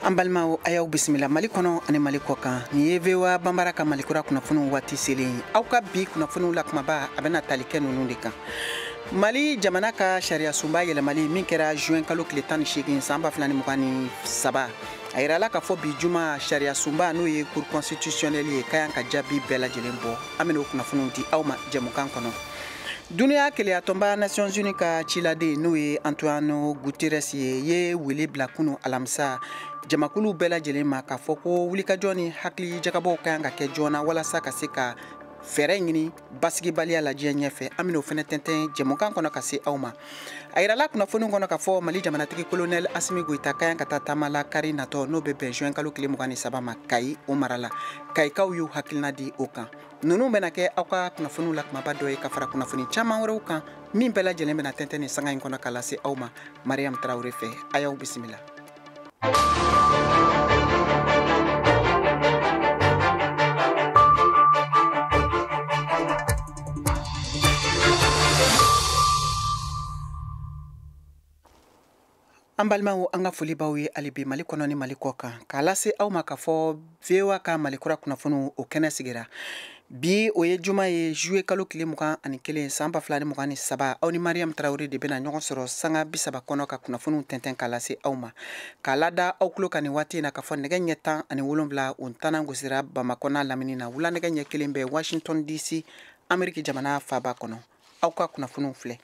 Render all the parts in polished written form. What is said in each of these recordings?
An balimaw, a y'aw bisimila Mali kɔnɔ ani Mali kɔ kan. Nin ye VOA Banbara ka Malikura kunnafoniw waati selen ye. Aw ka bi kunnafoniw la kumaba, a bɛna tali kɛ ninnu de kan: Mali jamana ka sariya sunba yɛlɛmali min kɛra juin kalo tile 18 san 2023, a yirala k'a fɔ bi juma sariya sunba, n'o ye Cour constitutionnelle ye, ka yan ka jaabi bɛɛ lajɛlen bɔ. An bɛna o kunnafoniw di aw ma jɛmukan kɔnɔ. Duniya kelenyatɔnba Nations Unies ka ciladen, n'o ye Antonio Guterres ye, ye wele bila kunu alamisa jamakulu bɛɛ lajɛlen ma k'a fɔ ko wulikajɔ ni hakili jagabɔw ka kan ka kɛ joona walasa ka se ka fɛɛrɛ ɲini basigibaliya la diɲɛ ɲɛfɛ. An bɛn'o fɛnɛ tɛntɛn jɛmukan kɔnɔ ka se aw ma. A yirala kunnafoni kɔnɔ k'a fɔ Mali jamanatigi Colonel Assimi Goïta ka yan ka taa taama la kari natɔ, n'o bɛ bɛn juin kalo tile 23 ma, Kayi o mara la. Kayikaw y'u hakilina di o kan. Ninnu bɛna kɛ aw ka kunnafoniw la kumaba dɔ ye, ka fara kunnafoni caman wɛrɛw kan min bɛɛ lajɛlen bɛna tɛntɛn nin sanga in kɔnɔ ka lase aw ma Mariam Tarawele fɛ. A y'aw bisimila. An balimaw, an ka foli b'aw ye hali bi Mali kɔnɔ ni Mali kɔ kan, k'a lase aw ma k'a fɔ VOA ka Malikura kunnafoniw o kɛnɛ sigira bi. O ye juma ye, juillet kalo tile 21 san 2023. Aw ni Mariam Tarawele de bɛna ɲɔgɔn sɔrɔ sanga 30 kɔnɔ ka kunnafoniw tɛntɛn k'a lase aw ma. K'a lada aw tulo kan nin waati in na k'a fɔ nɛgɛ ɲɛ 17 o ntanan gosira Bamakɔ n'a lamini na, wula nɛgɛ ɲɛ 1 bɛ Washington DC, Ameriki jamana faaba kɔnɔ. Aw ka kunnafoniw filɛ.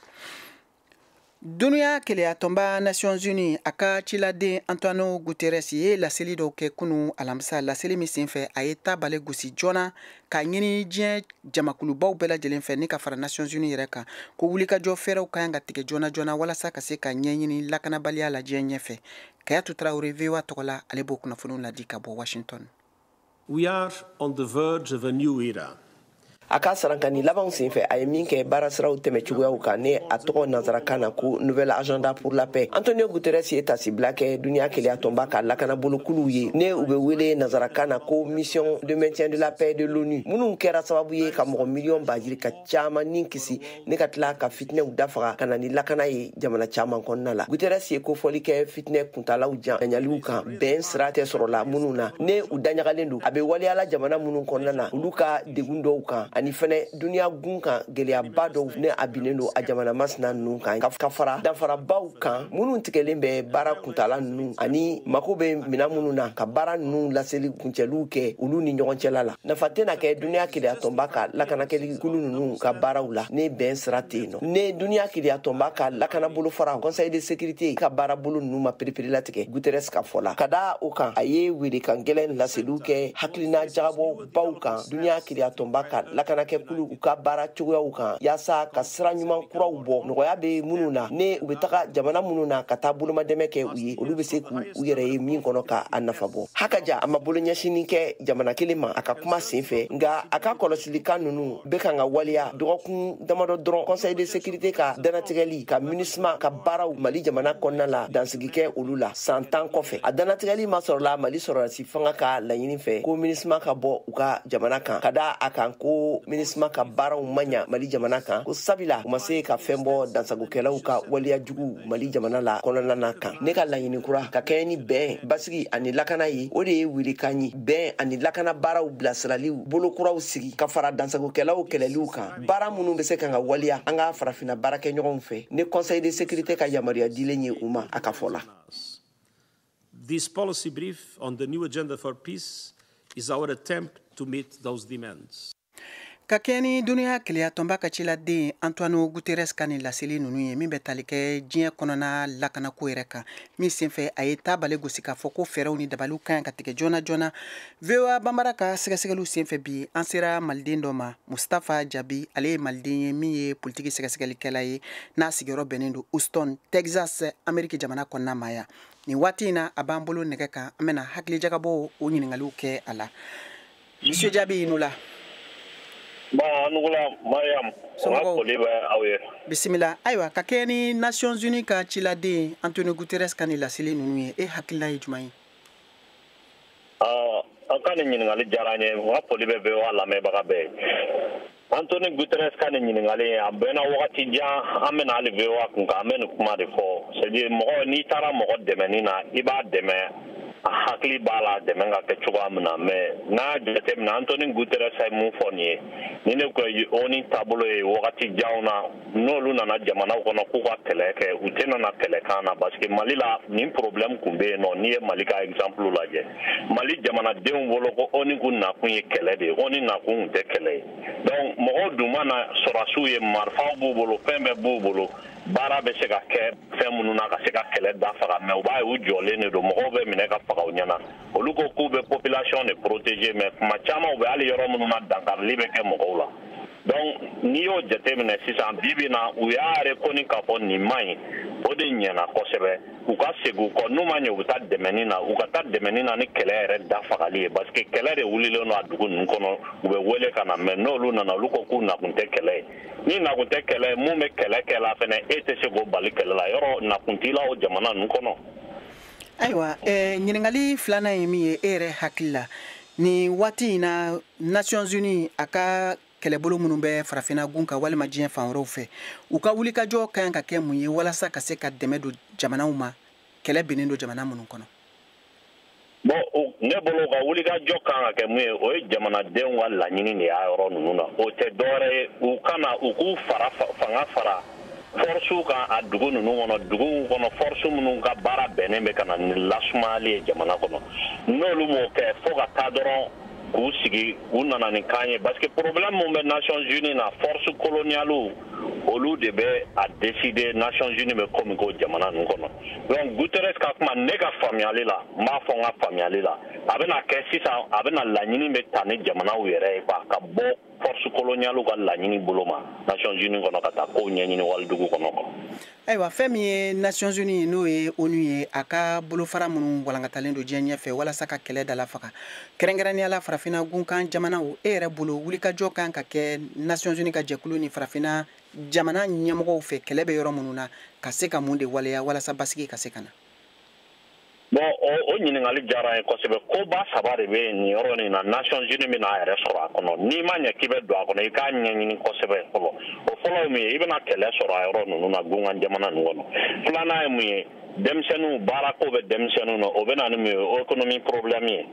Duniya kelenyatɔnba Nations Unies, a ka ciladen Antonio Guterres ye laseli dɔw kɛ kunu alamisa. Laseli min senfɛ, a ye tabale gosi joona k'a ɲini diɲɛ jamakulubaw bɛɛ lajɛlen fɛ, ni ka fara Nations Unies yɛrɛ kan, ko wulikajɔ fɛɛrɛw ka kan ka tigɛ joona joona walasa ka se ka ɲɛɲini lakanabaliya la diɲɛ ɲɛfɛ. Kayatu Tarawele, VOA tɔgɔ la, ale b'o kunnafoniw ladi ka bɔ Washington. We are on the verge of a new era. A ka sarankani labanw senfɛ, a ye min kɛ baarasiraw tɛmɛ cogoyaw kan, ne a tɔgɔ nansarakan na ko Nouvel Agenda pour la paix, Antonio Guterres ye tasibila kɛ duniya keleya tɔnba ka lakanabolokuluw ye, ne u bɛ wele nansarakan na ko Mission de maintien de la paix de l'ONU, minnu kɛra sababu ye ka mɔgɔ miliyɔn bajiri ka caaman ni kisi, ne ka tila ka fitinɛw dafaga ka na ni lakana ye jamana caaman kɔnɔna la. Guterres ye kofɔli kɛ fitinɛ kuntalaw jan ɲaliw kan, bɛn sira tɛ sɔrɔla minnu na, ne u daɲagalen don, a bɛ waleyala jamana minnu kɔnɔna na, olu ka degun dɔw kan, ani fɛnɛ duniya gun kan gwɛlɛyaba dɔw ne a binnen don a jamana masina ninnu kan, ka fara danfarabaw kan minnu tigɛlen bɛ baara kuntala ninnu ani mako bɛ minan minnu na ka baara ninnu laseli kuncɛliw kɛ olu ni ɲɔgɔn cɛla la. Nafa tɛna kɛ duniya keleyatɔnba ka lakanakɛli kulu ninnu ka baaraw la ne bɛn sira tɛ yen nɔ, ne duniya keleyatɔnba ka lakana bolofara Conseil de sécurité ka baarabolo ninnu ma pereperelatigɛ. Guterres ka fɔ la, ka da o kan, a ye welekan gɛlɛn laseliw kɛ hakilina jagabɔbaw kan duniya keleyatɔnba ka lakanakɛ kulu u ka baara cogoyaw kan, yaasa ka sira ɲuman kuraw bɔ nɔgɔya bɛ minnu na, ne u bɛ taga jamana minnu na ka taa bolomadɛmɛ kɛ u ye, olu bɛ se k'u yɛrɛ ye min kɔnɔ ka a nafa bɔ. Hakaja, a ma bolo ɲɛsinni kɛ jamana kelen ma a ka kuma sen fɛ, nka a ka kɔlɔsilikan ninnu bɛ kan ka waleya dɔgɔkun damadɔ dɔrɔn Conseil de sécurité ka danatigɛli ka MINUSMA ka baaraw Mali jamana kɔnɔna la dansigi kɛ olu la san 10 kɔfɛ. A danatigɛli ma sɔrɔla Mali sɔrɔdasi fanga ka laɲini fɛ ko MINUSMA ka bɔ u ka jamana kan, ka da a kan ko MINUSMA ka baaraw man ɲa Mali jamana kan, ko sabila u ma se ka fɛn bɔ dansagokɛlaw ka waleya jugu Mali jamana la kɔnɔna na kan. Ne ka laɲini kura ka kɛɲɛ ni bɛn, basigi ani lakana ye, o de ye welekan ye bɛn ani lakana baaraw bilasiraliw bolokuraw sigi ka fara dansagokɛlaw kɛlɛliw kan, baara minnu bɛ se kan ka waleya an ka farafinna baarakɛɲɔgɔnw fɛ, ni Conseil de sécurité ka yamaruya dilen ye u ma, a ka fɔ la. This policy brief on the new agenda for peace is our attempt to meet those demands. Ka kɛɲɛ ni duniya keleyatɔnba ka ciladen Antonio Guterres ka nin laseli ninnu ye, min bɛ tali kɛ diɲɛ kɔnɔna lakanako yɛrɛ kan, min senfɛ a ye tabale gosi k'a fɔ ko fɛɛrɛw ni dabaliw ka ɲi ka tigɛ joona joona, VOA Banbara ka sɛgɛsɛgɛliw senfɛ bi, an sera maliden dɔ ma, Mustafa Jabi. Ale ye maliden ye min ye politiki sɛgɛsɛgɛlikɛla ye, n'a sigiyɔrɔ bɛnnen don Houston, Texas, Ameriki jamana kɔnɔna ma yan. Nin waati in na, a b'an bolo nɛgɛ kan. An bɛna hakilijagabɔ o ɲininkaliw kɛ a la. Monsieur Jabi, i la. Bon, Nugula Mariam, Somɔgɔw? Foli bɛ aw ye. Bisimila. Ayiwa, ka kɛɲɛ ni Nations Unies ka ciladen Antonio Guterres ka nin laseli ninnu ye, e hakilina ye jumɛn ye? Aw ka nin ɲininkali diyara n ye. N ka foli bɛ VOA lamɛnbaga bɛɛ ye. Anthony Guterres ka nin ɲininkali, a bɛnna wagati jan an bɛna hali VOA kun kan, an bɛ nin kuma de fɔ. C'est à dire, mɔgɔ n'i taara mɔgɔ dɛmɛni na, i b'a dɛmɛ. A hakili b'a la dɛmɛ ka kɛ cogoya min na, mais n'a jateminɛ, Anthony Guterres ye mun fɔ nin ye, ni ne ko ONU taabolo ye wagati janw na, n'olu nana jamanaw kɔnɔ k'u ka kɛlɛ kɛ, u tɛ nana kɛlɛkan na, parce que Mali la, nin problème kun bɛ yen nɔ. N'i ye Mali ka exemple lajɛ, Mali jamanadenw bolo ko ONU kun nakun ye kɛlɛ de ye. ONU nakun kun tɛ kɛlɛ ye. Donc mɔgɔw dun ma na, sɔrɔdasiw ye, marifaw b'u bolo, fɛn bɛɛ b'u bolo, baara bɛ se ka kɛ fɛn minnu na ka se ka kɛlɛ da faga, mais u b'a ye u jɔlen de don, mɔgɔw bɛ minɛ ka faga u ɲɛna. Olu ko k'u bɛ population de protéger, mais kuma caman u bɛ hali yɔrɔ minnu na, dankarili bɛ kɛ mɔgɔw la. Donc n'i y'o jateminɛ sisan, bi bi na, u y'a reconnu k'a fɔ nin man ɲi, o de ɲɛna kosɛbɛ. U ka segin u kɔ, n'u ma ɲɛ, u bɛ taa dɛmɛni na, u ka taa dɛmɛni na ni kɛlɛ yɛrɛ da fagali ye, parce que kɛlɛ de wulilen don a dugu ninnu kɔnɔ. U bɛ wele ka na, mais n'olu nana, olu ko k'u nakun tɛ kɛlɛ ye. Ni nakun tɛ kɛlɛ ye, mun bɛ kɛlɛ kɛ la fɛnɛ, e tɛ se k'o bali kɛlɛ la, yɔrɔ nakun t'i la o jamana ninnu kɔnɔ. Ayiwa, ɲininkali filanan ye min ye, e yɛrɛ hakili la, nin waati in na, Nations Unies a ka kɛlɛbolo minnu bɛ Farafinna gun kan walima diɲɛ fan wɛrɛw fɛ, u ka wulikajɔ ka kan ka kɛ mun ye walasa ka se ka dɛmɛ don jamanaw ma, kɛlɛ binnen don jamana minnu kɔnɔ? Bon, ne bolo, ka wulikajɔ kan ka kɛ mun ye, o ye jamanadenw ka laɲini de y'a yɔrɔ ninnu na. O tɛ dɔwɛrɛ ye, u kana u k'u fara fanga fara force kan a dugu ninnu kɔnɔ, duguw kɔnɔ, force minnu ka baara bɛnnen bɛ ka na ni lasumayali ye jamana kɔnɔ. N'olu m'o kɛ, fo ka taa dɔrɔn k'u sigi, u nana ni kan ye, parce que problème mun bɛ Nations Unies na, force coloniale, olu de bɛ a décider Nations Unies bɛ ko min k'o jamana ninnu kɔnɔ. Donc Guterres ka kuma, ne ka faamuyali la, n b'a fɔ n ka faamuyali la, a bɛna kɛ sisan, a bɛna laɲini bɛ ta ni jamanaw yɛrɛ ye quoi, ka bɔ force coloniale ka laɲini bolo ma Nations Unies kɔnɔ, ka taa kow ɲɛɲini walidugu kɔnɔ quoi. Ayiwa, fɛn min ye Nations Unies, n'o ye ONU ye, a ka bolofara minnu walankatalen don diɲɛ ɲɛfɛ walasa ka kɛlɛ dala faga, kɛrɛnkɛrɛnnenya la Farafinna gunkan jamanaw, e yɛrɛ bolo, wulikajɔ kan ka kɛ Nations Unies ka jɛkulu ni Farafinna jamana ɲɛmɔgɔw fɛ, kɛlɛ bɛ yɔrɔ minnu na, ka se ka mun de waleya walasa basigi ka se ka na? Bon, o ɲininkali diyara n ye kosɛbɛ. Koba saba de bɛ nin yɔrɔ nin na Nations Unies bɛna a yɛrɛ sɔrɔ a kɔnɔ. N'i ma ɲɛ k'i bɛ don a kɔnɔ, i k'a ɲɛɲini kosɛbɛ fɔlɔ. O fɔlɔ ye mun ye? I bɛna kɛlɛ sɔrɔ a yɔrɔ ninnu na, gunkan jamana ninnu kɔnɔ. Filanan ye mun ye? Denmisɛnninw, baarako bɛ denmisɛnninw na, o bɛ na ni mun ye? Économie problème ye.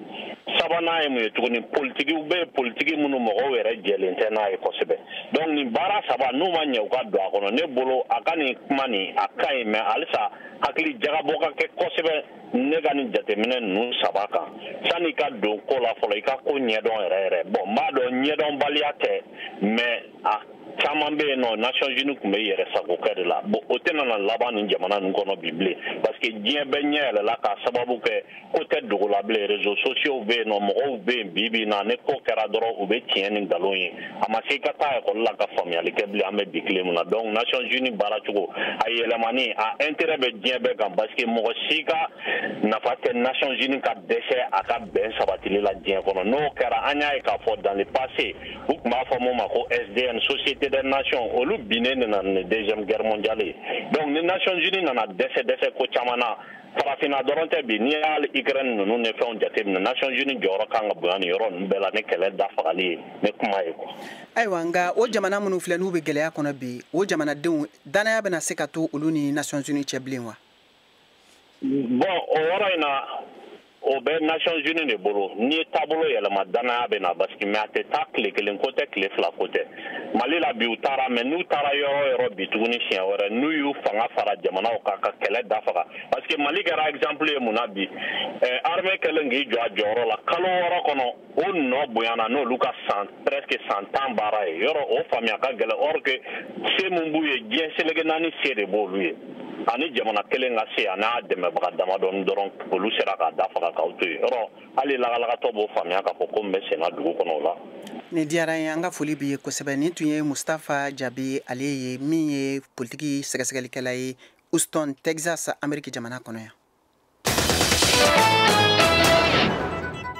Sabanan ye mun ye tuguni? Politikiw bɛ, politiki minnu mɔgɔw yɛrɛ jɛlen tɛ n'a ye kosɛbɛ. Donc nin baara saba, n'u ma ɲɛ u ka don a kɔnɔ, ne bolo, a ka nin kuma nin, a ka ɲi, mais halisa hakili jagabɔ ka kɛ kosɛbɛ ne ka nin jateminɛ ninnu saba kan. Sanni ka don ko la fɔlɔ, i ka ko ɲɛdɔn yɛrɛ yɛrɛ. Bon, n b'a dɔn ɲɛdɔnbaliya tɛ, mais a caman bɛ yen nɔ, Nations Unies tun bɛ yɛrɛ sago kɛ de la. Bon, o tɛna na laban nin jamana ninnu kɔnɔ bi bilen, parce que diɲɛ bɛɛ ɲɛ yɛlɛla k'a sababu kɛ ko tɛ dogo la bilen. Réseaux sociaux bɛ yen nɔ, mɔgɔw bɛ yen bi bi in na, ni ko kɛra dɔrɔn, u bɛ tiɲɛ ni nkalon ye. A ma se i ka taa ekɔli la ka faamuyali kɛ bilen, an bɛ bi tile min na. Donc Nations Unies baara cogo a yɛlɛmani, a intérêt bɛ diɲɛ bɛɛ kan, parce que mɔgɔ si ka nafa tɛ Nations Unies ka dɛsɛ a ka bɛn sabatili la diɲɛ kɔnɔ. N'o kɛra, an y'a ye k'a fɔ dans le passé, u tun b'a fɔ mun ma ko SDN, Société des Nations, olu binnen de nana ni Deuxième Guerre mondiale ye. Donc ni Nations Unies nana dɛsɛ dɛsɛ ko caman na, Farafinna dɔrɔn tɛ bi, n'i y'a Ukraine ninnu ni fɛnw jateminɛ, Nations Unies jɔyɔrɔ kan ka bonya nin yɔrɔ ninnu bɛɛ la ni kɛlɛ da fagali ye, ni kuma ye quoi. Ayiwa, nka o jamana minnu filɛ, n'u bɛ gɛlɛya kɔnɔ bi, o jamanadenw danaya bɛna se ka to olu ni Nations Unies cɛ bilen wa? Bon, o yɔrɔ in na, o bɛ Nations Unies de bolo. N'i ye taabolo yɛlɛma, danaya bɛ na, parce que mais a tɛ taa tile kelen ko tɛ, tile fila ko tɛ. Mali la bi, u taara, mais n'u taara yɔrɔ o yɔrɔ bi tuguni siɲɛ wɛrɛ, n'u y'u fanga fara jamanaw kan ka kɛlɛ da faga, parce que Mali kɛra exemple ye mun na bi? Armée kɛlen k'i jɔ a jɔyɔrɔ la, kalo 6 kɔnɔ, o nɔ bonyana n'olu ka san presque san 10 baara ye. Yɔrɔ o faamuya ka gɛlɛn, or que se mun b'u ye, diɲɛ seleke naani se de b'olu ye, ani jamana kelen ka se a n'a dɛmɛbaga damadɔni dɔrɔn, olu sera k'a da faga k'aw to yen. Yɔrɔ hali lagalagatɔ b'o faamuya k'a fɔ ko min bɛ senna dugu kɔnɔ o la. Nin diyara n ye, an ka foli b'i ye kosɛbɛ. Nin tun ye Mustafa Jabi, ale ye min ye politiki sɛgɛsɛgɛlikɛla ye Houston, Texas, Amérique jamana kɔnɔ yan.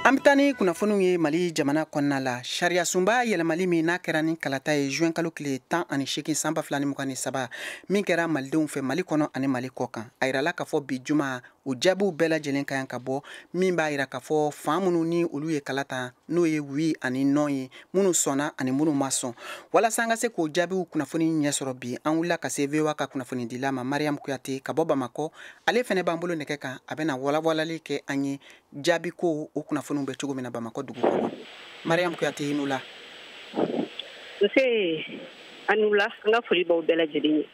An bɛ taa ni kunnafoniw ye Mali jamana kɔnɔna la. Sariyasunba yɛlɛmali min n'a kɛra ni kalata ye juin kalo tile 18 san 2023, min kɛra malidenw fɛ Mali kɔnɔ ani Mali kɔ kan, a yirala k'a fɔ bi juma o jaabiw bɛɛ lajɛlen ka kan ka bɔ, min b'a yira k'a fɔ fan minnu ni olu ye kala ta, n'o ye oui ani non ye, minnu sɔnna ani minnu ma sɔn. Walasa an ka se k'o jaabiw kunnafoni ɲɛ sɔrɔ bi, an wulila ka se VOA ka kunnafonidila ma, Mariam Kuyate ka bɔ Bamakɔ. Ale fɛnɛ b'an bolo nɛgɛ kan, a bɛna walawalali kɛ an ye jaabi ko o kunnafoniw bɛ cogo min na Bamakɔ dugu kɔnɔ. Mariam Kuyate, i ni wula. Nse, a ni wula, an ka foli b'aw bɛɛ lajɛlen ye.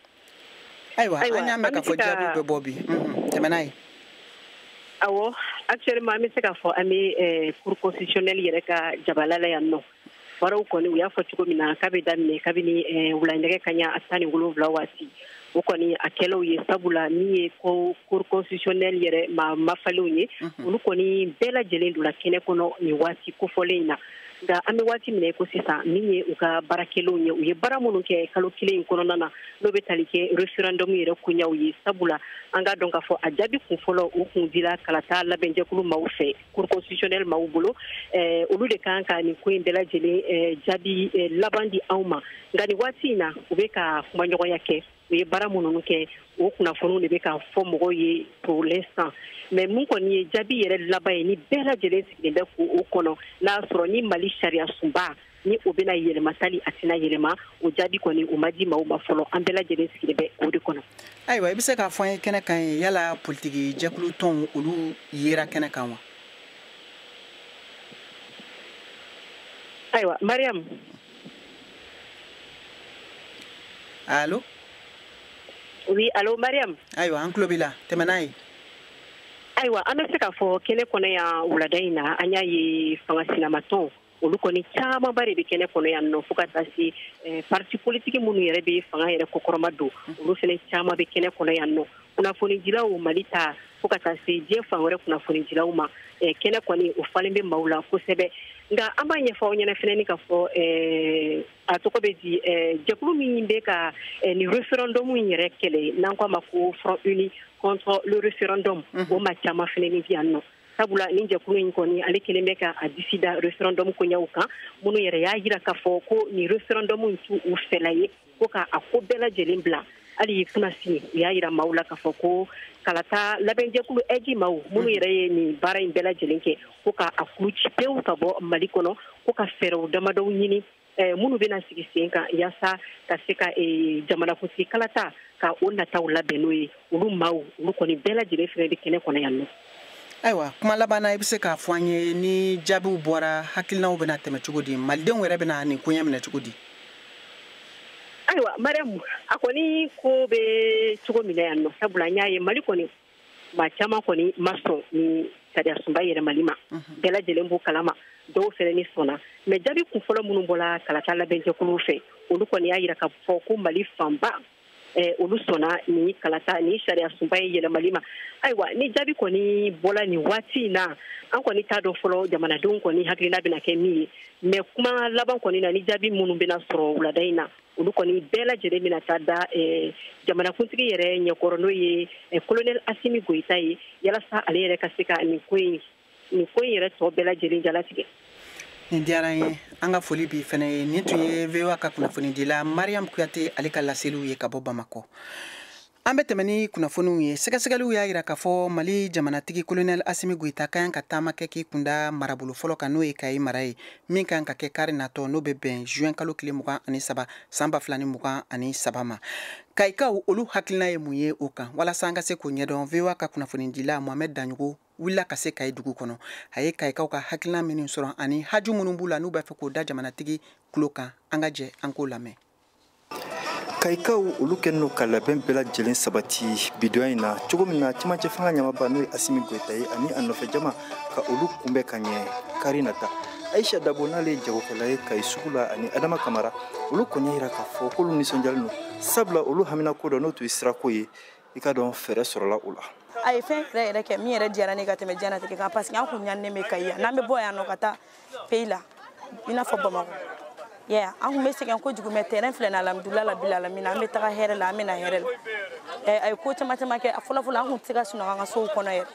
Ayiwa, an y'a mɛn k'a fɔ jaabiw bɛ bɔ bi, tɛmɛ n'a ye. Awɔ, actuellement an bɛ se k'a fɔ an bɛ cour constitutionnelle yɛrɛ ka jabala la yan nɔ. Baaraw kɔni, u y'a fɔ cogo min na k'a bɛ daminɛ kabini wulanɛgɛ kaɲa 17 waati. O kɔni a kɛlaw ye, sabula min ye ko cour constitutionnelle yɛrɛ maa mafalenw ye, olu kɔni bɛɛ lajɛlen donna kɛnɛ kɔnɔ nin waati kofɔlen in na. Nka an bɛ waati min na i ko sisan, min ye u ka baarakɛlenw ye, u ye baara minnu kɛ kalo kelen in kɔnɔna na, n'o bɛ tali kɛ référendum yɛrɛ koɲaw ye, sabula an k'a dɔn k'a fɔ a jaabi kun fɔlɔ o kun dira kalata labɛnjɛkulu maaw fɛ, cour constitutionnelle maaw bolo. Olu de kan ka nin ko in bɛɛ lajɛlen jaabi laban di anw ma. Nka nin waati in na, u bɛ ka kumaɲɔgɔnya kɛ, u ye baara minnu kɛ, o kunnafoniw de bɛ ka fɔ mɔgɔw ye pour l'instant. Mais mun kɔni ye jaabi yɛrɛ laban ye, ni bɛɛ lajɛlen sigilen bɛ k'o kɔnɔ, n'a sɔrɔ ni Mali sariya sunba ni o bɛna yɛlɛma tali a tɛna yɛlɛma, o jaabi kɔni o ma di maaw ma fɔlɔ. An bɛɛ lajɛlen sigilen bɛ o de kɔnɔ. Ayiwa, i bɛ se k'a fɔ an ye kɛnɛ kan ye, yala politiki jɛkulu tɔnw olu yera kɛnɛ kan wa? Ayiwa, Mariam. Allo? Oui, allo Mariam. Ayiwa, an tulo b'i la, tɛmɛ n'a ye. Ayiwa, an bɛ se k'a fɔ kɛnɛ kɔnɔ yan wulada in na, an y'a ye fanga sinamatɔn olu kɔni camanba de bɛ kɛnɛ kɔnɔ yan nɔ, fo ka taa se parti politique minnu yɛrɛ bɛ fanga yɛrɛ kɔkɔrɔma don, olu fana caman bɛ kɛnɛ kɔnɔ yan nɔ. Kunnafonidilaw Mali ta fo ka taa se diɲɛ fan wɛrɛ kunnafonidilaw ma, kɛnɛ kɔni o falen bɛ maaw la kosɛbɛ. Nka an b'a ɲɛfɔ aw ɲɛna fɛnɛ ka fɔ a tɔgɔ bɛ di, jɛkulu min bɛ ka nin référendum in yɛrɛ kɛlɛ, n'an ko a ma ko Front uni contre le référendum, o maa caman fɛnɛ bɛ yan nɔ. Sabula nin jɛkulu in kɔni ale kelen bɛ ka a disi da référendum koɲaw kan, minnu yɛrɛ y'a jira k'a fɔ ko nin référendum in t'u u fɛla ye, ko ka a ko bɛɛ lajɛlen bila. Hali kunnafoni u y'a jira maaw la k'a fɔ ko kalata labɛnjɛkulu ɛji maaw minnu yɛrɛ ye nin baara in bɛɛ lajɛlen kɛ, ko ka a kulu ci pewu ka bɔ Mali kɔnɔ, ko ka fɛɛrɛw damadɔw ɲini minnu bɛna sigi sen kan yaasa ka se ka jamanakuntigi kalata ka o nataw labɛn n'o ye. Olu maaw olu kɔni bɛɛ lajɛlen fɛnɛ bɛ kɛnɛ kɔnɔ yan nɔ. Ayiwa, kuma laban na, i bɛ se k'a fɔ an ye ni jaabiw bɔra, hakilinaw bɛna tɛmɛ cogo di, malidenw yɛrɛ bɛna nin koɲɛ minɛ cogo di? Ayiwa Mariam, a kɔni ko bɛ cogo min na yan nɔ, sabula an y'a ye Mali kɔni maa caman kɔni ma sɔn ni sariya sunba yɛlɛmali ma, bɛɛ lajɛlen b'o kalama, dɔw fɛnɛ ni sɔnna. Mais jaabi kun fɔlɔ minnu bɔra kalata labɛnjɛkuluw fɛ, olu kɔni y'a jira k'a fɔ ko Mali fanba olu sɔnna ni kalata ni sariya sunba ye yɛlɛmali ma. Ayiwa, ni jaabi kɔni bɔla nin waati in na, an kɔni t'a dɔn fɔlɔ jamanadenw kɔni hakilina bɛna kɛ min ye. Mais kuma laban kɔni na, ni jaabi minnu bɛna sɔrɔ wulada in na, olu kɔni bɛɛ lajɛlen bɛna taa da jamanakuntigi yɛrɛ ɲɛkɔrɔ, n'o ye colonel Assimi Goïta ye, yalasa ale yɛrɛ ka se ka nin ko in yɛrɛ tɔ bɛɛ lajɛlen jalatigɛ. Nin diyara n ye, an ka foli bi fɛnɛ ye. Nin tun ye VOA ka kunnafonidila Mariam Kuyate ale ka laseliw ye ka bɔ Bamakɔ. An bɛ tɛmɛ ni kunnafoniw ye. Sɛgɛsɛgɛliw y'a jira k'a fɔ Mali jamanatigi colonel Assimi Goïta ka kan ka taama kɛ k'i kunda marabolo fɔlɔ kan, n'o ye Kayi mara ye, min kan ka kɛ kari natɔ, n'o bɛ bɛn juin kalo tile 23 san 2023 ma. Kayikaw olu hakilina ye mun ye o kan? Walasa an ka se k'o ɲɛdɔn, VOA ka kunnafonidila Mohamed Daɲogo wulila ka se Kayi dugu kɔnɔ. A ye Kayikaw ka hakilina minnu sɔrɔ ani haju minnu b'u la n'u b'a fɛ k'o da jamanatigi tulo kan, an ka jɛ an k'o lamɛn. Kayikaw olu kɛlen don ka labɛn bɛɛ lajɛlen sabati bidonya in na cogo min na, cɛmancɛ fanga ɲamaba n'o ye Assimi Goïta ye ani a nɔfɛ jama ka olu kunbɛn ka ɲɛ kari nata. Aisha Dabo n'ale ye jagokɛla ye Kayi sugu la ani Adama Kamara, olu kɔni y'a jira k'a fɔ k'olu nisɔndiyalen don, sabula olu hamina ko dɔ n'o tun ye sirako ye, i ka dɔn fɛɛrɛ sɔrɔla o la. A ye fɛn yɛrɛ yɛrɛ kɛ min yɛrɛ diyara ne ka tɛmɛ diɲɛlatigɛ kan, parce que an kun ɲaninen bɛ Kayi yan, n'an bɛ bɔ yan nɔ ka taa pays la i n'a fɔ Bamakɔ. Yeah, an kun bɛ sɛgɛn kojugu, mais terrain filɛ nin alhamdulilayi rabil alamina, an bɛ taga hɛrɛ la, an bɛ na hɛrɛ la. A ye ko caman caman kɛ. Fɔlɔ fɔlɔ an kun tɛ se ka sunɔgɔ an ka sow kɔnɔ yɛrɛ.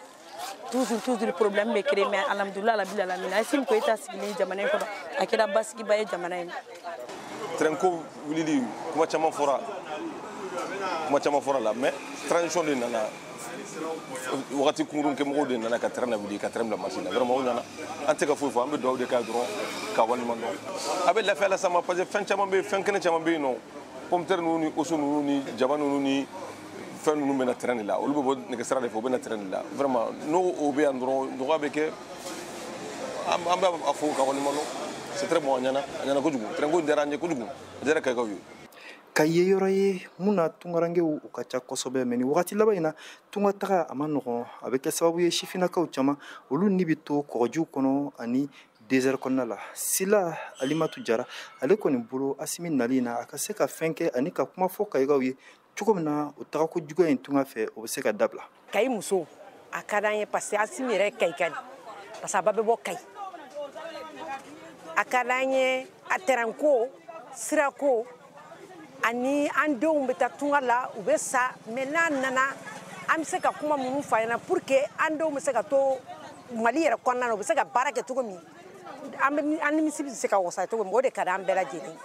Toujours problème bɛ créer, mais alhamdulilah rabil alamin, Assimi Goïta sigilen jamana in kɔnɔ, a kɛra basigiba ye jamana in. Train ko wulili, kuma caman fɔra, kuma caman fɔra la, mais transition de nana, wagati kunkurun kɛ mɔgɔw de nana ka train lawuli, ka train bila marché la. Vraiment, o ɲɛna, an tɛ ka foyi fɔ, an bɛ dugawu de k'a dɔrɔn ka waleɲuman dɔn. A bɛ lafiya las'an ma, parce que fɛn caman bɛ yen, fɛn kɛnɛ caman bɛ yen nɔ, pomme de terre ninnu ni oso ninnu ni jaba ninnu ni fɛn ninnu bɛ na train de la, olu bɛ bɔ nɛgɛsira de fɛ, u bɛ na train de la. Vraiment, n'o o bɛ yan dɔrɔn, nɔgɔya bɛ kɛ, an bɛ a fo ka waleɲuman dɔn. C'est très bon, a ɲɛna, a ɲɛna kojugu. Train ko diyara an ye kojugu, a diyara Kayikaw ye. Ka ye yɔrɔ ye mun na tunkarankew u ka ca kosɛbɛ, mɛ nin wagati laban in na tunga taga a ma nɔgɔn, a bɛ kɛ sababu ye sifinnakaw caman olu ni bɛ to kɔgɔjiw kɔnɔ ani désert kɔnɔna la. Sila Alimatu Jara, ale kɔni bolo, Asimi nali in na, a ka se ka fɛn kɛ ani ka kuma fɔ Kayikaw ye cogo min na o tagako juguya in tunga fɛ, o bɛ se ka dabila. Kayi muso, a ka d'an ye, parce que Asimi yɛrɛ ye Kayika de, parce que a ba bɛ bɔ Kayi. A ka d'an ye, a terrain ko, sirako, ani an denw bɛ taa tunga la, u bɛ sa, mais n'a nana, an bɛ se ka kuma minnu f'a ɲɛna pour que an denw bɛ se ka to Mali yɛrɛ kɔnɔna na, u bɛ se ka baara kɛ cogo min, an bɛ an nimisi bɛ se ka wasa cogo min, o de ka di an bɛɛ lajɛlen.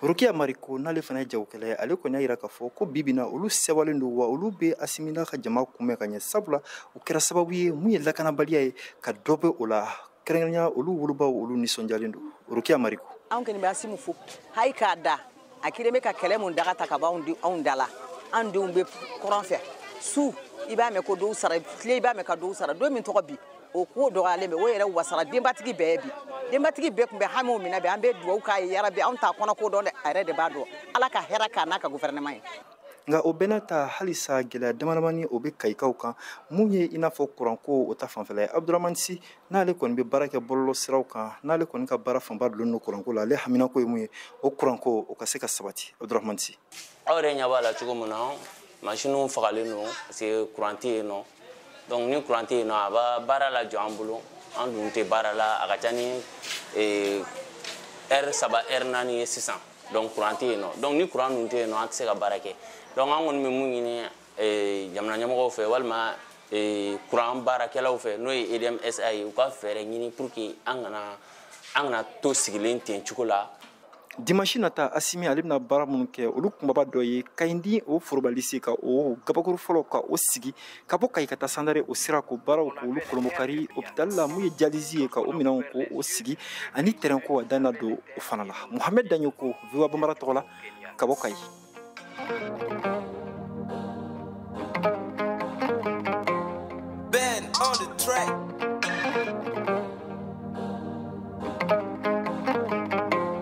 Rokiya Mariko, n'ale fana ye jagokɛla ye, ale kɔni y'a jira k'a fɔ ko bi bi in na olu sewalen don, wa olu bɛ Asimi n'a ka jama kunbɛn ka ɲɛ, sabula o kɛra sababu ye mun ye lakanabaliya ye ka dɔ bɛ o la, kɛrɛnkɛrɛnnenya olu wolobaw, olu nisɔndiyalen don. Rokiya Mariko. Anw kɔni bɛ Asimi fo hali k'a da a kelen bɛ ka kɛlɛ mun daga ta ka bɔ anw da la. An denw bɛ kɔrɔn fɛ, su i b'a mɛn ko dɔw sara, tile i b'a mɛn ka dɔw sara. Don min tɔgɔ bi, o ko dɔgɔyalen bɛ, o yɛrɛ wasara denbatigi bɛɛ ye bi. Denbatigi bɛɛ tun bɛ hami o minɛ bi, an bɛ dugawu k'a ye yarabi. Anw t'a kɔnɔ ko dɔn dɛ, a yɛrɛ de b'a dɔn. Ala ka hɛrɛ k'a n'a ka gouvernement ye. Nka o bɛɛ n'a ta, halisa gɛlɛya damadamani o bɛ Kayikaw kan, mun ye i n'a fɔ kuranko o ta fanfɛla ye. Abudramani Si, n'ale kɔni bɛ baara kɛ bɔlɔlɔ siraw kan, n'ale kɔni ka baara fanba dulon don kuranko la, ale haminako ye mun ye, o kuranko o ka se ka sabati. Abudramani Si. Aw yɛrɛ ɲɛ b'a la cogo min na, masiniw fagalen don parce que courant tɛ yen nɔ. Donc ni courant tɛ yen nɔ, a b'a baara lajɔ an bolo, an dun tɛ baara la, a ka ca ni heure 3, heure 4 ye sisan. Donc courant tɛ yen nɔ, donc ni courant dun tɛ yen nɔ, an tɛ se ka baara kɛ. Donc an kɔni bɛ mun ɲini jamana ɲɛmɔgɔw fɛ walima courant baarakɛlaw fɛ, n'o ye EDM SA ye, u ka fɛɛrɛ ɲini pour que an kana to sigilen ten cogo la. Dimanche nata, Asimi ale bɛna baara minnu kɛ, olu kunbaba dɔ ye Kayindi o foroba lycée ka o gabakuru fɔlɔ ka o sigi ka bɔ Kayi ka taa Sandare o sira ko baaraw k'olu kolonbokari, hôpital la mun ye dialyse ye ka o minɛnw ko o sigi, ani terrain ko a dan na don o fana la. Mohamed Dagnoko, VOA Bambara tɔgɔ la ka bɔ Kayi. Ben on the track.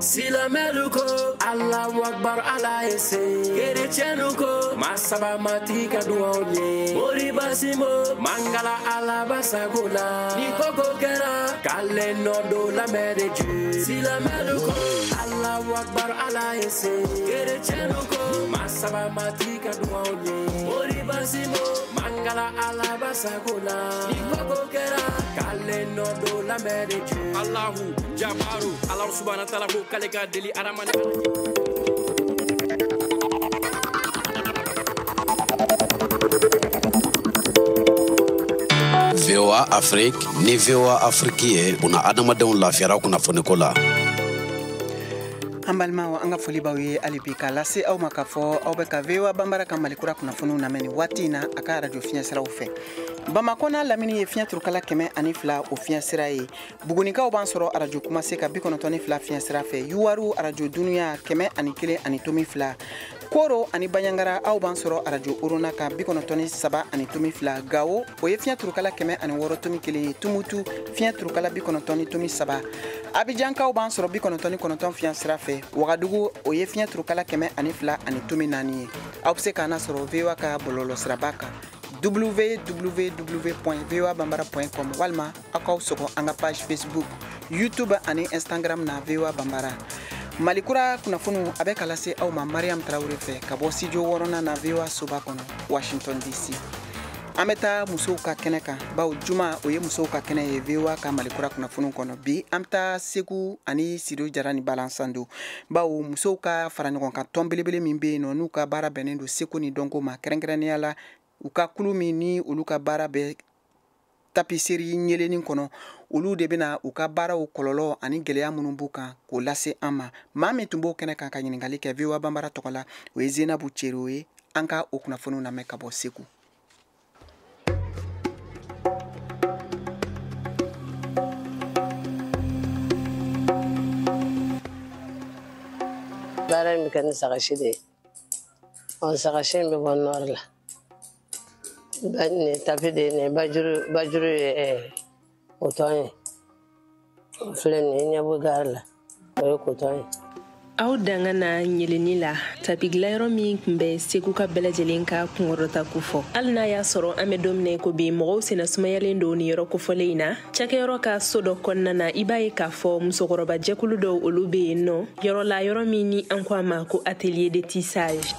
Silamɛlu ko Allahu Akbar, Ala ye se. Kerecɛnu ko masaba matigi ka duwaw ye. Moriba Simo mangala Ala basago la. Ni koko kɛra k'ale nɔ don lamɛn de Dieu. Silamɛlu ko Allahu Akbar, Ala ye se. Kerecɛnu ko masaba matigi ka duwaw ye. Moriba Simo mangala Ala basago la. Ni koko kɛra k'ale nɔ don lamɛn de Dieu. Allahu Jabaru, Allahu subhanahu wa ta'ala ko k'ale ka deli adamaden. VOA Afrique ni VOA Afrique ye buna adamadenw lafiyara kunnafoniko la. An balimaw, an ka foli b'aw ye hali bi k'a lase aw ma k'a fɔ aw bɛ ka VOA Banbara ka Malikura kunnafoniw lamɛn nin waati in na a ka arajo fiɲɛsiraw fɛ. Bamakɔ n'a lamini ye fiɲɛ turukala 102 o fiɲɛsira ye. Bugunikaw b'an sɔrɔ arajo Kumase ka 92 fiɲɛsira fɛ. Yuwaru arajo Dunuya 101.2. Koro ani Baɲangara, aw b'an sɔrɔ arajo Orona ka 93.2. Gawo, o ye fiɲɛ turukala 106.1 ye. Tumutu fiɲɛ turukala 90.3. Abijankaw b'an sɔrɔ 99 fiɲɛsira fɛ. Wagadugu, o ye fiɲɛ turukala 102.4 ye. Aw bɛ se k'an sɔrɔ VOA ka bɔlɔlɔsiraba kan, www.voabambara.com, walima aw k'aw sɔgɔ an ka page Facebook, YouTube ani Instagram na, VOA Bambara. Malikura kunnafoniw a bɛ ka lase aw ma Mariam Tarawele fɛ ka bɔ studio wɔɔrɔnan na, VOA soba kɔnɔ, Washington DC. An bɛ taa musow ka kɛnɛ kan, bawo juma o ye musow ka kɛnɛ ye VOA ka Malikura kunnafoniw kɔnɔ. Bi an bɛ taa Segu ani Sido Jara ni Balansando, bawo musow ka fara ɲɔgɔn kan tɔn belebele min bɛ yen nɔ, n'u ka baara bɛnnen don seko ni dɔnko ma, kɛrɛnkɛrɛnnenya la u ka kulu min ni olu ka baara bɛ tapisserie ɲelenin kɔnɔ, olu de bɛna u ka baaraw kɔlɔlɔ ani gɛlɛya minnu b'u kan k'o lase an ma. Maa min tun b'o kɛnɛ kan ka ɲininkali kɛ VOA Banbara tɔgɔ la, o ye Zenabu Cero ye. An ka o kunnafoniw lamɛn ka bɔ Segu. Baara in bɛ kɛ ni sagasi de ye. Ɔ sagasi in bɛ bɔ nɔri la. Nin tapi de ye nin bajuru ye kotɔn ye. O filɛ nin ye ɲɛbɔ gari la, o ye kotɔn ye. Aw danga na ɲeleni la, tapi dilayɔrɔ min tun bɛ Segu ka bɛɛ lajɛlen ka kunkɔrɔta kofɔ. Hali n'a y'a sɔrɔ an bɛ don min na i ko bi, mɔgɔw senna sumayalen don nin yɔrɔ kofɔlen in na. Cakɛyɔrɔ ka so dɔ kɔnɔna na, i b'a ye k'a fɔ musokɔrɔba jɛkulu dɔw olu bɛ yen nɔ yɔrɔ la, yɔrɔ min ni an ko a ma ko atelier de tissage.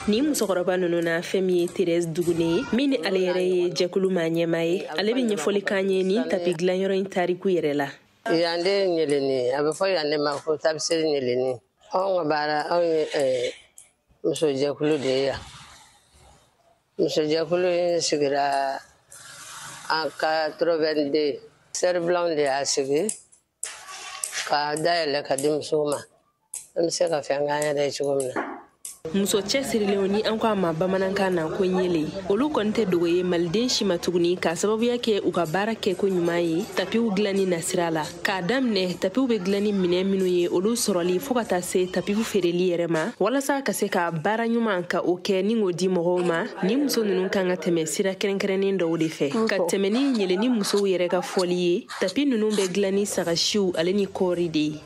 Ni musokɔrɔba ninnu na, fɛn min ye Thérèse Dugune ye, min ni ale yɛrɛ ye jɛkulu maa ɲɛmaa ye, ale bɛ ɲɛfɔli k'an ye nin tapi dilanyɔrɔ in tariku yɛrɛ la. Yan de ye ɲeleni, a bɛ fɔ yan de ma ko tapisserie ɲeleni. Anw ka baara, anw ye musojɛkulu de ye yan. Musojɛkulu in sigira en 82. Sœur Blanc de y'a sigi k'a dayɛlɛ ka di musow ma. An bɛ se ka fɛn k'an yɛrɛ ye cogo min na. Muso cɛsirilenw ni an ko a ma bamanankan na ko ɲele, olu kɔni tɛ dogo ye maliden si ma tuguni k'a sababuya kɛ u ka baara kɛko ɲuman ye tapiw dilanni nasira la. K'a daminɛ tapiw bɛ dilan ni minɛn minnu ye, olu sɔrɔli fɔɔ ka taa se tapiw feereli yɛrɛ ma, walasa ka se ka baara ɲuman ka o kɛ ni k'o di mɔgɔw ma. Ni muso ninnu kan ka tɛmɛ sira kɛrɛnkɛrɛnnen dɔw de fɛ. Ka tɛmɛ ni ɲeleni musow yɛrɛ ka fɔli ye, tapi ninnu bɛ dilan ni sagasiw ale ni kɔɔri de ye.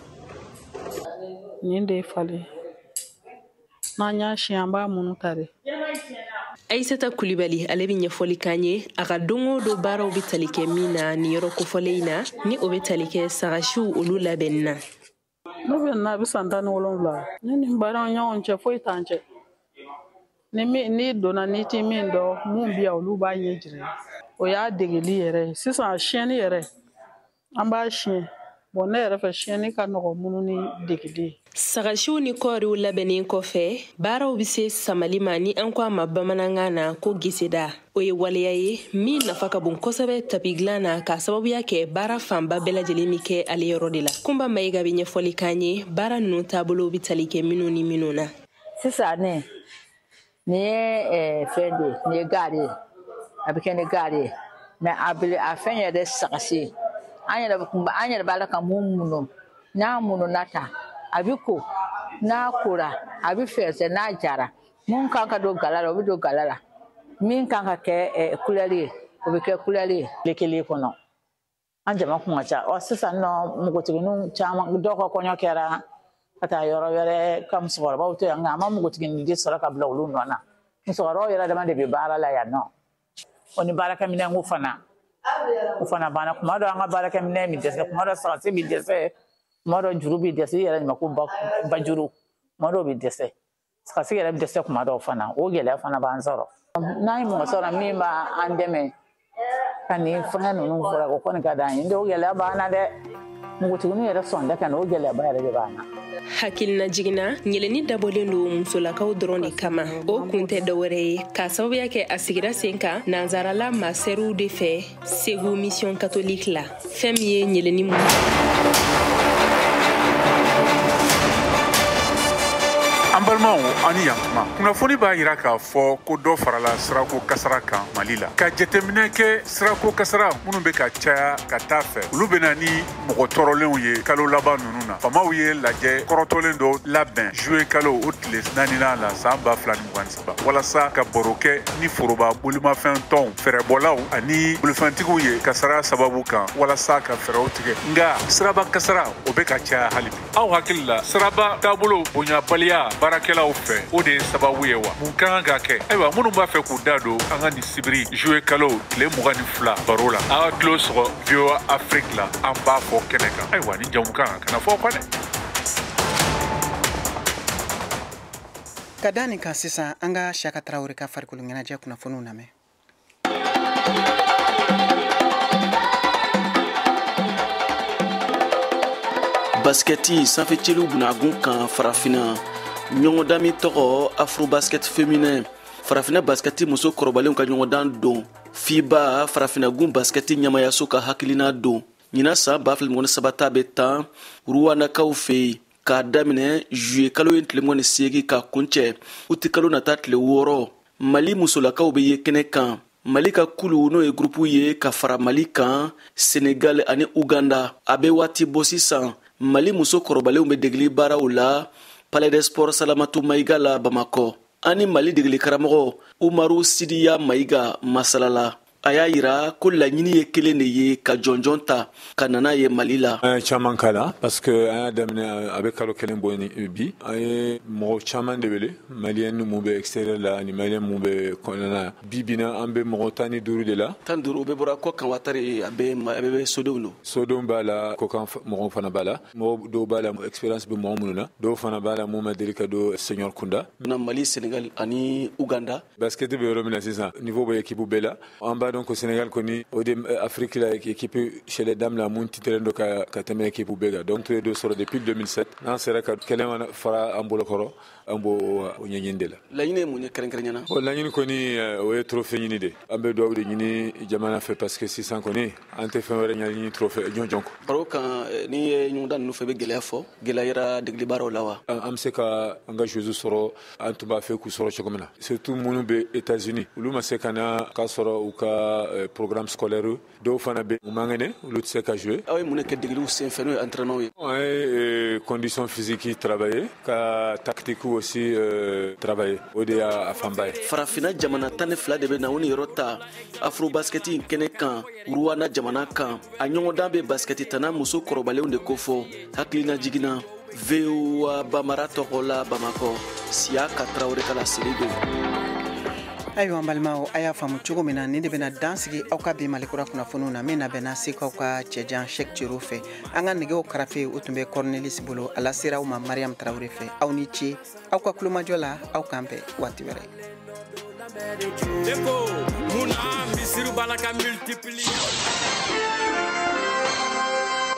Nin de ye falen n'an y'a siɲɛ, an b'a munu ta de. Aïssata Kulibali, ale bɛ ɲɛfɔli k'an ye a ka don o don baaraw bɛ tali kɛ min na nin yɔrɔ kofɔlen in na, ni o bɛ tali kɛ sagasiw olu labɛnni na. Ne bɛ na, a bɛ san 17. Ne ni baaraw ɲɔgɔn cɛ, foyi t'an cɛ. Ni min n'i donna, n'i ti min dɔn, mun bɛ yan, olu b'a ɲɛ jira. O y'a degeli yɛrɛ ye. Sisan a siyɛnni yɛrɛ, an b'a siyɛn. Bon, ne yɛrɛ fɛ, siyɛnni ka nɔgɔn minnu ni degeli ye. Sagasiw ni kɔɔriw labɛnnen kɔfɛ, baaraw bɛ se samali ma ni an ko a ma bamanankan na ko geseda. O ye waleya ye min nafa ka bon kosɛbɛ tapi dilan na, k'a sababuya kɛ baara fanba bɛɛ lajɛlen bɛ kɛ ale yɔrɔ de la. Kunba Mayiga bɛ ɲɛfɔli k'an ye baara ninnu taabolow bɛ tali kɛ minnu ni minnu na. Sisan ne nin ye fɛn de ye, nin ye gari ye, a bɛ kɛ ni gari ye, mɛ a fɛn yɛrɛ sagasi, an yɛrɛ b'a la ka mun munu, n'a mununa ta, a bɛ ko, n'a kora, a bɛ fɛnsɛ, n'a jara, mun kan ka don gala la, o bɛ don gala la, min kan ka kɛ kulɛri ye, o bɛ kɛ kulɛri ye. Tile kelen kɔnɔ, an jama kun ka ca. Ɔ sisan nɔ, npogotigininw caman, dɔw ka kɔɲɔ kɛra ka taa yɔrɔ wɛrɛ, ka musokɔrɔbaw to yan, nka an ma npogotiginin de sɔrɔ ka bila olu nɔ na. Musokɔrɔbaw yɛrɛ dama de bɛ baara la yan nɔ. O ni baarakɛminɛnko fana, o fana banna. Kuma dɔ an ka baarakɛminɛn bɛ dɛsɛ, kuma dɔ sagasi bɛ dɛsɛ, kuma dɔ juru bɛ dɛsɛ, i yɛrɛ ɲuman ko bajuru, kuma dɔw bɛ dɛsɛ, sagasi yɛrɛ bɛ dɛsɛ kuma dɔw fana, o gɛlɛya fana b'an sɔrɔ. N'an ye mɔgɔ sɔrɔ min b'an dɛmɛ ka nin fɛngɛ ninnu furakɛ, o kɔni ka d'an ye. N o gɛlɛya b'an na dɛ, npogotigininw yɛrɛ sɔn tɛ ka na, o gɛlɛyaba yɛrɛ de b'an na. Hakilina jiginna, ɲeleni dabɔlen don musolakaw dɔrɔn de kama. O kun tɛ dɔwɛrɛ ye k'a sababuya kɛ a sigira sen kan nansarala masɛriw de fɛ Segu mission catholique la. Fɛn min ye ɲeleni mun. An balimaw, ani yankuma, kunnafoni b'a yira k'a fɔ ko dɔ farala sirako kasara kan Mali la. Ka jateminɛ kɛ, sirako kasara minnu bɛ ka caya ka taa fɛ, olu bɛ na ni mɔgɔ tɔɔrɔlenw ye kalo laban ninnu na. Faamaw ye lajɛ kɔrɔtɔlen dɔ labɛn juillet kalo o tile 4nan la san 2023, walasa ka baro kɛ ni foroba bolimafɛn tɔnw, fɛɛrɛbɔlaw ani bolifɛntigiw ye kasara sababu kan, walasa ka fɛɛrɛw tigɛ. Nka siraba kasara o bɛ ka caya hali bi. Aw hakili la, siraba taabolo bonyabaliya baarakɛlaw fɛ, o de ye sababu ye wa? Mun ka kan ka kɛ? Ayiwa, minnu b'a fɛ k'u da don an ka nin sibiri juillet kalo tile 22 baro la, aw ka tulo sɔgɔ VOA Afrique la, an b'a fɔ kɛnɛ kan. Ayiwa, ni jamukan kana fɔ kɔ dɛ. Ka da nin kan sisan, an ka Siyaka Tarawele ka farikolo ɲɛnajɛ kunnafoniw lamɛn. Baskɛti sanfɛcɛliw bunagun kan farafinna, ɲɔgɔndan min tɔgɔ Afrobasket féminin, farafinna baskɛti muso kɔrɔbalenw ka ɲɔgɔndan don. FIBA farafinagun basikɛti ɲɛmayaso ka hakilina don. Ɲinan san 2023 ta bɛ tan Ruwandakaw fɛ yen k'a daminɛ juillet kalo ye tile 28 ka kuncɛ uti kalo nata tile 6. Mali musolakaw bɛ ye kɛnɛ kan. Mali ka kulu n'o ye gurupu ye ka fara Mali kan, Senegal ani Uganda. A bɛ waati bɔ sisan, Mali muso kɔrɔbalenw bɛ degeli baaraw la Palais des Sports Salamatu Mayiga la Bamakɔ. An ni Mali degeli karamɔgɔ Umaru Sidiya Mayiga masalala. A y'a yira ko laɲini ye kelen de ye ka jɔnjɔn ta ka na n'a ye Mali la. An ye caman k'a la parce que an y'a daminɛ a bɛ kalo kelen bɔ ni bi. An ye mɔgɔ caman de wele, maliyɛn mun bɛ extérieur la ani maliyɛn mun bɛ kɔnɔna na. Bi bi na an bɛ mɔgɔ 15 de la. 15 o bɛɛ bɔra kɔ kan watari a bɛɛ sodenw don. Sodenw b'a la, kɔkan mɔgɔw fana b'a la. Mɔgɔ dɔw b'a la expérience bɛ mɔgɔ minnu na, dɔw fana b'a la mun ma deli ka don senior kunda. Na Mali, Senegal ani Uganda. Basket bɛ yɔrɔ min na sisan, niveau bɛ équipe bɛɛ la. An b'a dɔn ko Sénégal kɔni o de Afrique la équipe chez les dames la mun titrelen don ka tɛmɛ équipe bɛɛ kan. Donc tun ye dɔ sɔrɔ depuis 2007. N'an sera ka kelen fara an bolokɔrɔ, an b'o ɲɛɲini de la. Laɲini ye mun ye kɛrɛnkɛrɛnnenya la? Bon, laɲini kɔni o ye trophée ɲini de. An bɛ dugawu de ɲini jamana fɛ parce que sisan kɔni an tɛ fɛn wɛrɛ ɲɛɲini trophée jɔnjɔn kɔ. Baro kan n'i ye ɲɔgɔndan ninnu fɛ i bɛ gɛlɛya fɔ, gɛlɛya yera degeli baaraw la wa? An bɛ se ka an ka joueurs sɔrɔ an tun b'a fɛ k'u sɔrɔ cogo min na. Surtout minnu bɛ États-Unis, olu ma se ka na k'a sɔrɔ u ka programme scolaire dɔw fana bɛ u man kɛnɛ, olu tɛ se ka jouer. Aw ye mun de kɛ degeliw senfɛ n'o ye entraînement ye? An ye condition physique travailler, ka tactique aussi travailler. O de y'a fanba ye. Farafinna jamana 12 de bɛ na o ni yɔrɔ ta Afrobasket in kɛnɛ kan Rwanda jamana kan. A ɲɔgɔndan bɛ basikɛti tanna muso kɔrɔbalenw de kofɔ. Hakilina jiginna VOA Bamara tɔgɔ la Bamakɔ, Siyaka Tarawele ka laseli don. Ayiwa n balimaw, a y'a faamu cogo min na, nin de bɛna dan sigi aw ka bi Malikura kunnafoniw na min labɛnna Sekaw ka cɛjan Cheick Cero fɛ. An ka nɛgɛw karafe o tun bɛ Cornelis bolo, a lasera aw ma Mariam Tarawele fɛ. Aw ni ce aw ka kulomajɔ la, aw k'an bɛn waati wɛrɛ.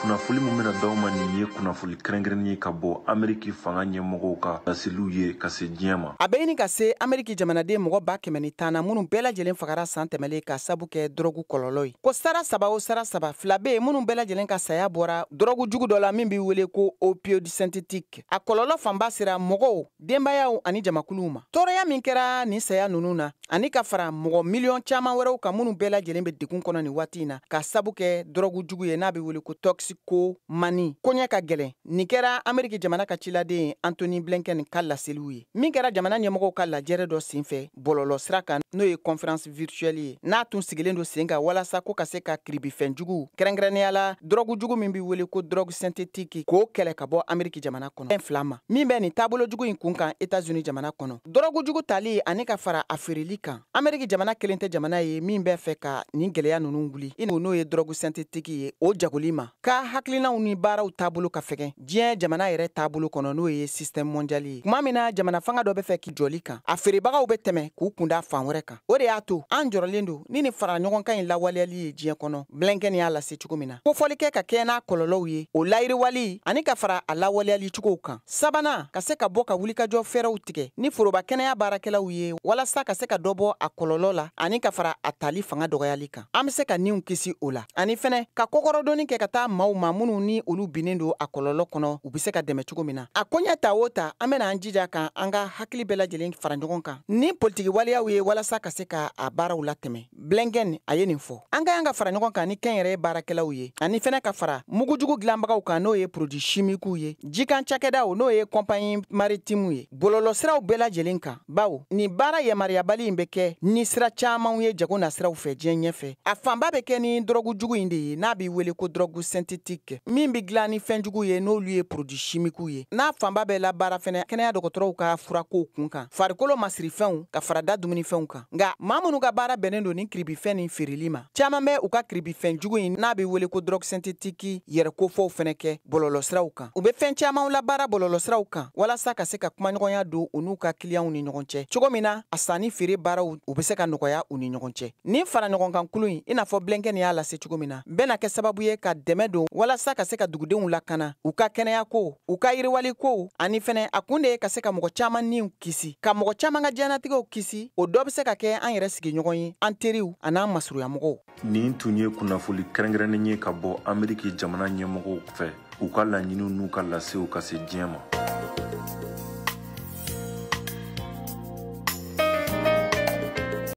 Kunnafoli min bɛna d'aw ma nin ye kunnafoli kɛrɛnkɛrɛnnen ye ka bɔ Ameriki fanga ɲɛmɔgɔw ka laseliw ye ka se diɲɛ ma. A bɛ ɲini ka se Ameriki jamanaden mɔgɔ 110 na minnu bɛɛ lajɛlen fagara san tɛmɛlen ka sabu kɛ dɔrɔgu kɔlɔlɔ ye. Ko sara 3 o sara 3, 2 bɛ yen minnu bɛɛ lajɛlen ka saya bɔra dɔrɔgu jugu dɔ la min bɛ wele ko opioïde synthétique. A kɔlɔlɔ fanba sera mɔgɔw, denbayaw ani jamakuluw ma. Tɔɔrɔya min kɛra nin saya ninnu na ani ka fara mɔgɔ miliyɔn caman wɛrɛw kan minnu bɛɛ lajɛlen bɛ degun kɔnɔ nin waati in na ka sabu kɛ dɔrɔgu jugu ye n'a bɛ wele ko toxicomanie. Koɲɛ ka gɛlɛn. Nin kɛra Ameriki jamana ka ciladen Anthony Blinken ka laseliw ye min kɛra jamana ɲɛmɔgɔw ka lajɛrɛ dɔ senfɛ bɔlɔlɔ sira kan n'o ye conférence virtuelle ye n'a tun sigilen don sen kan walasa ko ka se ka kiribifɛnjugu kɛrɛnkɛrɛnnenya la dɔrɔgu jugu min bɛ wele ko drogue synthétique k'o kɛlɛ ka bɔ Ameriki jamana kɔnɔ. Fɛn fila ma min bɛ nin taabolo jugu in kun kan États-Unis jamana kɔnɔ. Dɔrɔgu jugu tali ani ka fara a feereli kan. Ameriki jamana kelen tɛ jamana ye min bɛ fɛ ka nin gɛlɛya ninnu wuli i n'o ye drogue synthétique ye o jagoli ma. Ka hakilinaw ni baaraw taabolo ka fɛgɛn diɲɛ jamana yɛrɛ taabolo kɔnɔ n'o ye système mondial ye. Tuma min na jamana fanga dɔ bɛ fɛ k'i jɔli kan, a feerebagaw bɛ tɛmɛ k'u kunda fan wɛrɛ kan. O de y'a to an jɔrɔlen don ni nin fara ɲɔgɔn kan in lawaleyali ye diɲɛ kɔnɔ. Blinken y'a lase cogo min na, kofɔli kɛ ka kɛ n'a kɔlɔlɔw ye o layiriwali ani ka fara a lawaleyali cogow kan. Sabanan, ka se ka bɔ ka wulikajɔ fɛɛrɛw tigɛ ni foroba kɛnɛya baarakɛlaw ye walasa ka se ka dɔ bɔ a kɔlɔlɔ la ani ka fara a tali fanga dɔgɔyali kan. An bɛ se ka niw kisi o la ani fɛnɛ ka kɔkɔrɔdonni kɛ ka taa maaw ma minnu ni olu binnen don a kɔlɔlɔ kɔnɔ, u bɛ se ka dɛmɛ cogo min na. A koɲɛ ta o ta, an bɛna an jija kan an ka hakili bɛɛ lajɛlen fara ɲɔgɔn kan ni politiki waleyaw ye walasa ka se ka a baaraw latɛmɛ. Blinken a ye nin fɔ. An ka kan ka fara ɲɔgɔn kan ni kɛnyɛrɛye baarakɛlaw ye ani fɛnɛ ka fara mugujugu dilanbagaw kan n'o ye produit chimiques ye, jikan cakɛdaw n'o ye compagnie maritime ye, bɔlɔlɔsiraw bɛɛ lajɛlen kan. Bawo nin baara yamaruyabali in bɛ kɛ ni sira camanw ye jago nasiraw fɛ diɲɛ ɲɛfɛ. A fanba bɛ kɛ ni dɔrɔgu jugu in de ye n'a bɛ wele ko drogue synthétique min bɛ dilan ni fɛn jugu ye n'olu ye produit chimiques ye. N'a fanba bɛ labaara fɛnɛ kɛnɛya dɔgɔtɔrɔw ka furakow kun kan, farikolo masirifɛnw ka fara da dumunifɛnw kan. Nka maa minnu ka baara bɛnnen don ni kiribifɛn nin feereli ma, caman bɛ u ka kiribifɛn jugu in n'a bɛ wele ko drogue synthétique yɛrɛ kofɔw fɛnɛ kɛ bɔlɔlɔsiraw kan. U bɛ fɛn camanw labaara bɔlɔlɔsiraw kan walasa ka se ka kumaɲɔgɔnya don u n'u ka kiliyanw ni ɲɔgɔn cɛ cogo min na a sanni feere baaraw u bɛ se ka nɔgɔya u ni ɲɔgɔn cɛ. Nin fara ɲɔgɔn kan kulu in, i n'a fɔ Blinken y'a lase cogo min na, bɛna kɛ sababu ye ka dɛmɛ don walasa ka se ka dugudenw lakana, u ka kɛnɛyako, u ka yiriwaliko, ani fɛnɛ a kun de ye ka se ka mɔgɔ caman niw kisi, ka mɔgɔ caman ka diɲɛnatigɛw kisi. O dɔ bɛ se ka kɛ an yɛrɛ sigiɲɔgɔn ye, an teriw an'an masurunyamɔgɔw. Nin tun ye kunnafoli kɛrɛnkɛrɛnnen ye ka bɔ Ameriki jamana ɲɛmɔgɔw fɛ, u ka laɲiniw n'u ka lasew ka se diɲɛ ma.